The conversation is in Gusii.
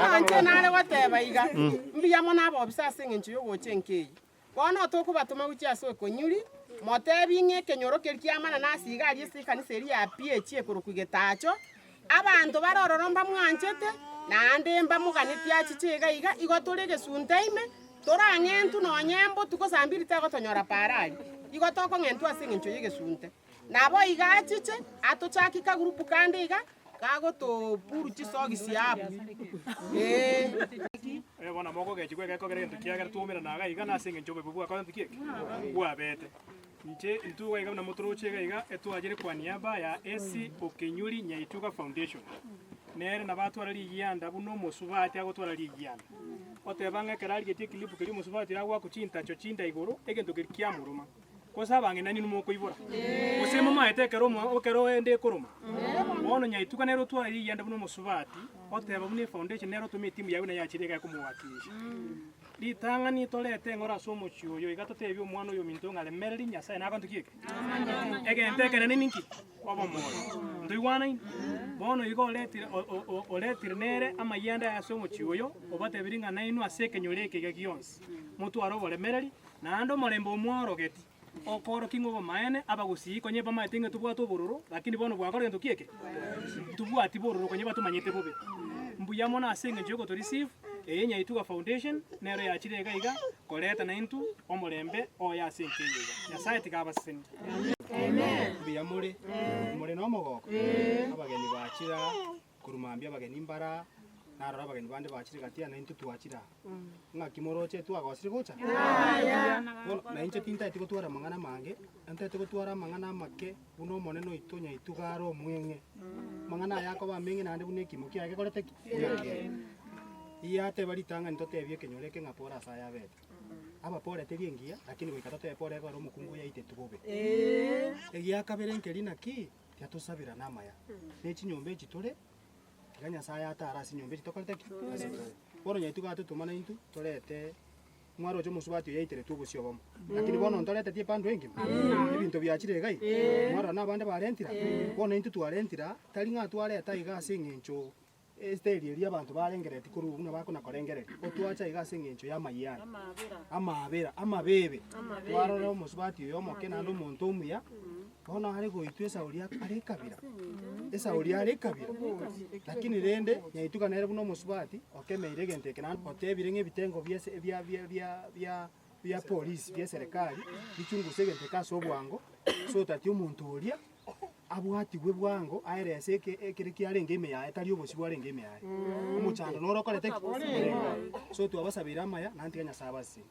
Bono inche nare goteba iga, mbuya mono abobisa ase engencho y'ogocha enka eye. Bono tokobatoma gochia ase okonyuri, motebie ng'a ekenyoro keria kiamanana ase iga aria ase ekanisa eria ya PAG ekorokwa Getacho, abanto bare ororo mbamwanchete, naende mbamoganetie achiche iga iga, igo tore egesunte ime, torang'entwe nonye mbotuko saa mbiri tegotonyora paara aria, igo tokong'entwa ase eng'encho y'egesunte. Nabo iga achiche, atochakie kagurupu kande iga, gagotopuru chisogisi abwo, ee. Oyo bono mogogechigwa egekogera egento kiagera twaumerana iga iga nase engencho obobe bwakorete ki eke? Bwabete. Inche intwe iga iga buna motoroche iga iga etwachire kwa niaba ya Essy Okenyuri Nyaituga Foundation. Nere nabo atwara rigianda buna omosubati agotwara rigianda. Oteba ng'a ekero arigetie eclip keria omosubati oria agoakwa chintacho chinda igoro, egento keria kiamoroma. Gose abang'ina ninwe mokoibora? Gose momaete ekero omo ekero ende ekoroma? Bono nyaituka nere otware rigianda buna omosubati, oteba buna efoundation nere otome etimu yaye buna yachire iga ekomowakilisha. Ritang'ani torete eng'ora ase omochie oyo iga totebie omwana oyo ominto ng'a remereri Nyasaye nakonto ki eke? Egento ekenene ninki? Obomoyo. Ntoigwanaine? Bono iga oretire o- o- o- oretire nere amayianda aye ase omochie oyo, obatebirie ng'a nainwe ase ekenyoro eke iga gionsi, motware oboremereri, Naende omorembe omworogeti, okoorokia ng'a obomaene, abagusii konya bamaete ng'a tobwate obororo, lakini bono bwakora gento ki eke? Ntobwati bororo konya batomanyete bobe. Mbuya mono ase eng'encho yogoto receive, eye Nyaituga Foundation, nero yachire iga iga, koreta naintwe omorembe oye ase enka eye iga. Nyasaye tiga abasesenie. Mbuya more? More nomogoko? Abageni bachire aa, korwa mambia abageni mbare aa, narora abageni bande bachire gati aa naintwe twachire aa. Ng'aki moroche twagosire gocha? Bono nainche tintaeti gotwara amang'ana amange, ntaete gotwara amang'ana amake buna Omonene oito nyaituga are omweng'e. Amang'ana aya akoba ameng'e naende buna ekimo kiaye gekorete ki? Ekiagera. Iyateba ritang'ani totebie ekenyoro eke ng'a pore ase aya abete. Abapore teri engiya, lakini goika totebe pore ekero omokungu oyo aitetwe bobe. Egiakabere nkeri naki, tiatosabirana amaya, ne chinyomba echi tore, Tiga Nyasae atare ase enyomba echi tokorete ki? Ase tore. Bono Nyasae tigatotoma naintwe torete mwaroche omosubati oyo yaiteretwe obosio obomo. Lakini bono ntoreteti epando engima? Ebinto biachire iga iga? Mwarora nabande barentire aa? Bono intwe twarentire aa, tari ng'a twareta iga ase eng'encho esteri eria abanto barengereti korwa buna bakona korengereria. Otwacha iga ase eng'encho y'amayianda, amaabera, amabebe. Twarora omosubati oyo omoke naende omonto omuya, Bono are goitwa esauri are ekabira, esauri are ekabira, lakini rende nyaituka nere buna omosubati okemeire egento eke naende otebire ng'a ebitengo biase bia bia bia bia bia polisi bia eserekari bichunguse egento eke ase obwango, so that omonto oria abwatigwe bwango aerese eke ekere kiarenge ime yaye tari obosio bwarenge ime yaye. Omochando noro okorete ki? Orenge. So twabasabeire amaya naende tiga Nyasaye abasesenie.